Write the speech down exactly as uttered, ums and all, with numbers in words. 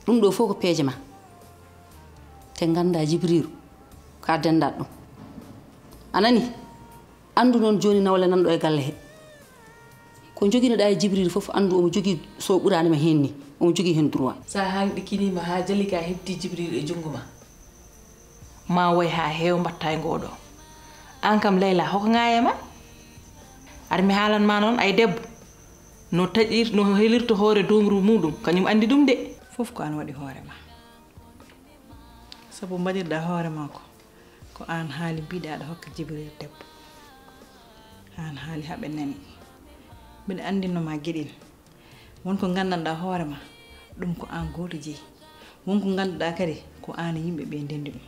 Ɗum ɗo fof ko peeje ma. Te ngannda Jibriiru ka denndat ɗum. A nani? Anndu noon jooni nawle nanɗo e galle he. Ko joginoɗa e Jibriiru fof anndu omo jogii, so ɓuraani ma heen ni, omo jogii heen droit. Sa haalɗikinima ha Jalika heɓti Jibriiru e junngo ma. Ma woy ha heewa mbatta e ngoɗo. An kam Layla hoko ŋaaya ma? Ar mi haalan ma noon ay debbo. No taƴir, no helirta hoore doomru muɗum, kañum anndi ɗum de. Fof ko an waɗi hoore ma. Sabu mbaɗirɗa hoore ma ko, ko an haali mbiɗa aɗa hokka Jibril debbo. An haali haɓe nani. Mbiɗa anndinno ma geɗel. Won ko nganndanɗa hoore ma, ɗum ko an gooto jeyi. Won ko ngannduɗa kadi ko an e yimɓe ɓe ndenndi ɗum.